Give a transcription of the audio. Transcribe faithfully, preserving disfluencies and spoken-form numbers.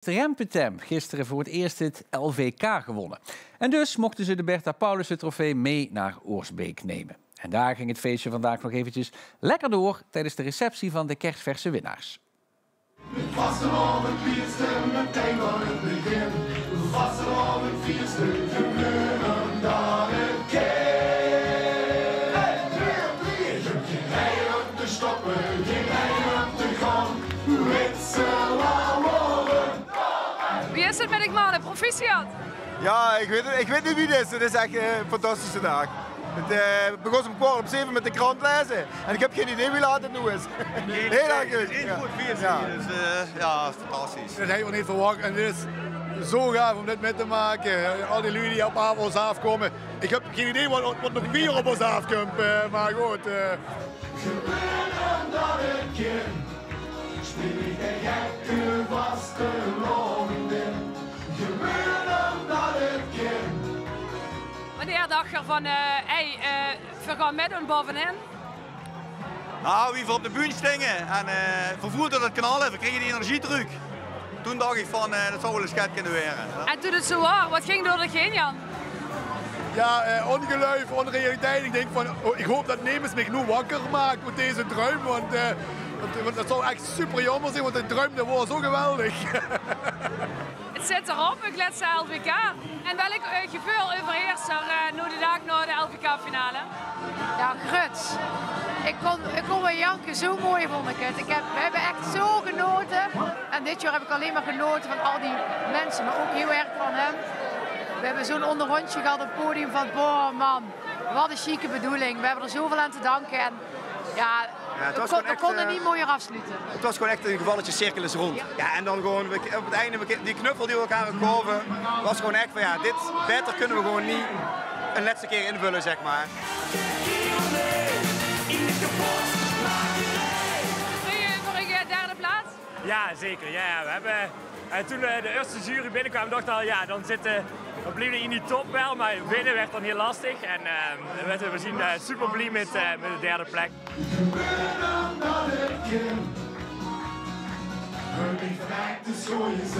Trempetem gisteren voor het eerst het L V K gewonnen. En dus mochten ze de Bertha Paulussen Trofee mee naar Oorsbeek nemen. En daar ging het feestje vandaag nog eventjes lekker door tijdens de receptie van de kerstverse winnaars. Vastelaovend viers te meteen van het begin. Vastelaovend viers te gebeuren dat het kind. Hey, twee, drie, geen reden om te stoppen, geen reden om te gaan. Witse Wie is het met die mannen? Proficiat? Ja, ik weet, ik weet niet wie het is. Het is echt eh, een fantastische dag. Het eh, begint om kwart op zeven met de krant lezen. En ik heb geen idee wie laat het nu is. Heel erg leuk. Ja. Ja. Dus eh, ja, fantastisch. Dat hadden we niet verwacht. En het is zo gaaf om dit mee te maken. Al die lui die op ons afkomen. Ik heb geen idee wat, wat nog meer op ons afkomt. Eh, maar goed. Eh. Gebeuren dat het kind. Speel ik de gekke vastelaovend in. Gebeuren dat het kind. Wanneer dacht je van, eh, hey, eh, we gaan meedoen bovenin? Nou, wie we op de bühne stongen en eh, we voelden dat knallen, we kregen die energie terug. Toen dacht ik van, eh, dat zou wel eens gek kunnen worden. En toen het zo was, wat ging door de heen, Jan? Ja, eh, ongeluif, onrealiteit. Ik denk van, oh, ik hoop dat Nemes mich nu wakker maakt met deze droom, want, eh, want, want dat zou echt super jammer zijn, want de droom dat was zo geweldig. Het zit erop, het laatste L V K. En welk eh, gevoel overheerst er eh, nu de dag na de L V K-finale? Ja, gruts. Ik kon, ik kon wel janken, zo mooi vond ik het. Ik heb, we hebben echt zo genoten. En dit jaar heb ik alleen maar genoten van al die mensen, maar ook heel erg van hem. We hebben zo'n onderrondje gehad op het podium van, boah man, wat een chique bedoeling. We hebben er zoveel aan te danken. En ja, Ja, het we, was kon- gewoon we echt, konden eh, niet mooier afsluiten. Het was gewoon echt een gevalletje cirkel is rond. Ja. Ja, en dan gewoon, we- op het einde, we- die knuffel die we elkaar gaven, was gewoon echt van ja, dit beter kunnen we gewoon niet een laatste keer invullen, zeg maar. Tevreden voor een eh, derde plaats? Ja, zeker. Ja, ja, we hebben, eh, toen eh, de eerste jury binnenkwam, dacht ik al, ja, dan zitten we blijven in die top wel, maar winnen werd dan heel lastig. En eh, we, we zijn eh, super blij met, eh, met de derde plek. Gebeuren dat het kind. Hun niet vanuit de school is